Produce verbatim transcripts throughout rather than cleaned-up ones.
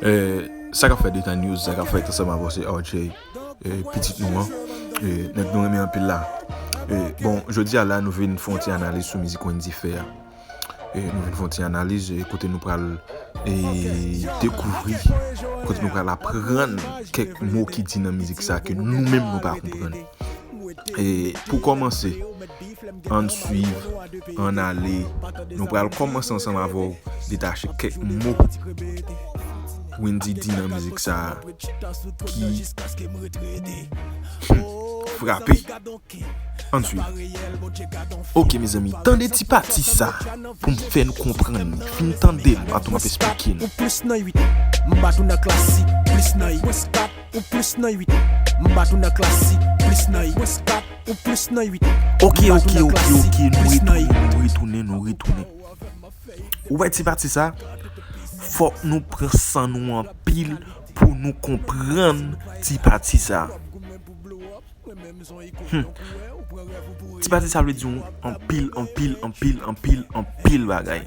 Eh, sa k ap fèt Detay News, sa k ap fèt ansanm avè w se R J, eh, pitit nou an, eh, nèg nou renmen anpil la. Eh, bon, jodi a la, nou vin fè yon ti analiz sou mizik Wendy fè a. Eh, nou vin fè yon ti analiz, eh, kote nou pral, eh, dekouvri, kote nou pral aprann kèk mo ki di nan mizik sa ke nou menm nou pa konprann. E pou kòmanse, ann swiv, ann ale. Nou pral kòmanse ansanm avè w detache kèk mo Wendy di nan mizik sa a ki, hmm, frape. Ann swiv. Ok, mezanmi, tande ti pati sa pou m fè n konprann li. Fin tande l, atò m ap esplike nou. Ou plis nan uit, m bat ou nan klasik, plis nan uit. Ou plis nan uit, m bat ou nan klasik, plis nan uit. Ou plis nan uit. Ok, ok, ok, ok, nou retounen, nou retounen, nou retounen. Ou wè ti pati sa? Fòk nou pran san nou anpil pou nou konprann ti pati sa. Hmm. Ti pati sa vle di yon anpil, anpil, anpil, anpil, anpil bagay.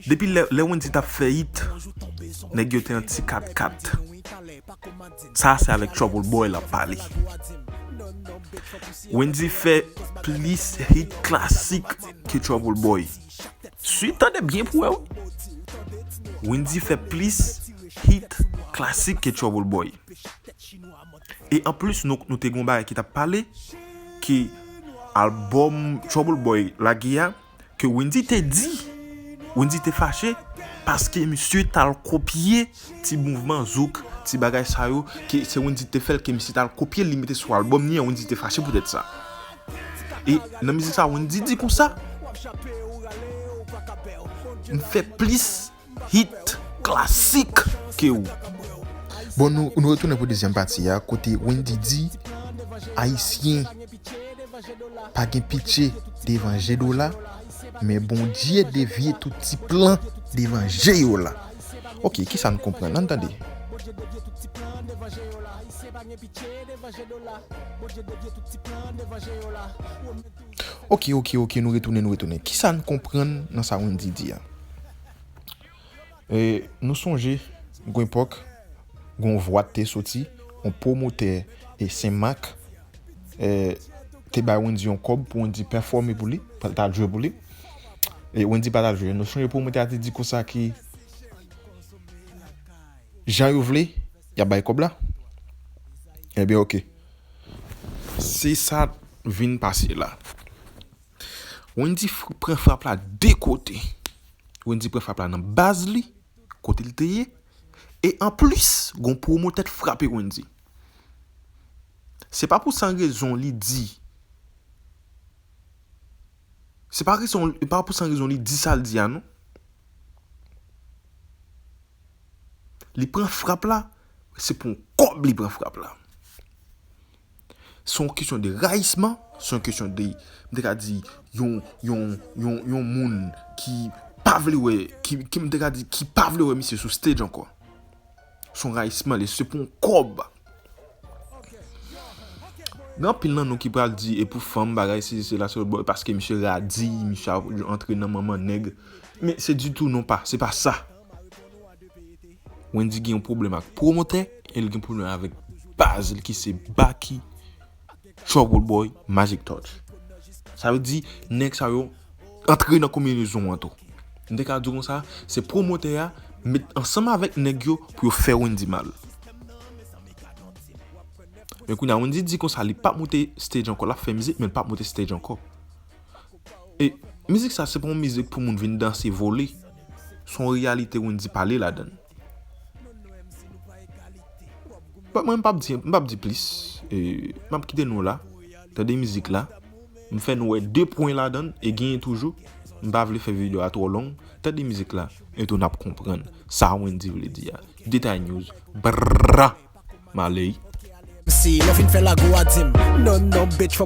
Depi lè, lè Wendy t ap fè hit, nèg yo te an ti kat kat. Sa se avèk Trouble Boy l ap pale. Wendy fè plis hit klasik ke Trouble Boy. Swiv tande byen pou wè wi. Wendy fè plis hit klasik ke Trouble Boy. E anplis, nou, nou te gen yon bagay ki t ap pale, ke albòm Trouble Boy lage a, ke Wendy te di, Wendy te fache, paske misye t al kopye ti mouvman zouk, ti bagay sa yo, ke se Wendy te fè l, ke misye t al kopye l, li mete sou albòm li an, Wendy te fache poutèt sa. E nan mizik sa, Wendy di konsa, m fè plis hit klasik ke ou. Bon, nou, nou retounen pou dezyèm pati a, kote Wendy di, Ayisyen pa gen pitye devan je dola, men Bondye devye tout ti plan devan je yo la. Ok, kisa n konprann? Ann tande. Ok, ok, ok, nou retounen, nou retounen. Kisa n konprann nan sa Wendy di a? E, nou sonje, gon epòk, gon vwa te soti, yon pwomotè e Senmak, e, te bay Wendy yon kòb pou Wendy pèfòme pou li, pa t al jwe pou li. E Wendy pa t al jwe. Nou sonje pwomotè a te di konsa ki jan yo vle, y ap bay kòb la. Ebyen, ok. Se sa vin pase la. Wendy f-, pran frap la de kote. Wendy pran frap la nan baz li, kote l te ye. E anplis, gon pwomotè t frape Wendy. Se pa pou san rezon li di. Se pa rezon, pa pou san rezon li di sa l di a, non. Li pran frap la, se pou yon kòb li pran frap la. Se yon kesyon de rayisman, se yon kesyon de, m te ka di, yon, yon, yon, yon moun ki pa vle wè, ki, ki m te ka di, ki pa vle wè misye sou stage ankò. Se yon rayisman, li, se pou yon kòb. Gen anpil nan nou ki pral di, e pou fanm, bagay, sesi, sela, se lòt bò, paske misye radi, misye ap antre nan manman nèg. Men se ditou non pa, se pa sa. Wendy gen yon pwoblèm ak pwomotè, e l gen pwoblèm avèk baz li ki se Baky, Trouble Boy, Magic Touch. Sa vle di, nèg sa yo antre nan konbinezon an tou. M te ka di w konsa, se pwomotè a met ansanm avèk nèg yo pou yo fè Wendy mal. Men kounye a, Wendy di konsa, li p ap monte stage ankò, l ap fè mizik, men l p ap monte stage ankò. E mizik sa, se pa yon mizik pou moun vin danse vole. Se yon reyalite Wendy pale ladan l. Bon, mwen, m p ap di, m p ap di plis. E, m ap kite nou la. Tande mizik la. M fè nou wè de pwen ladan l e genyen toujou. M pa vle fè videyo a twò long. Tande mizik la. E tou n ap konprann sa Wendy vle di a. Detay News. Brrra. M ale. Si lè fin fè lago a di m, non, non, bitch, fòk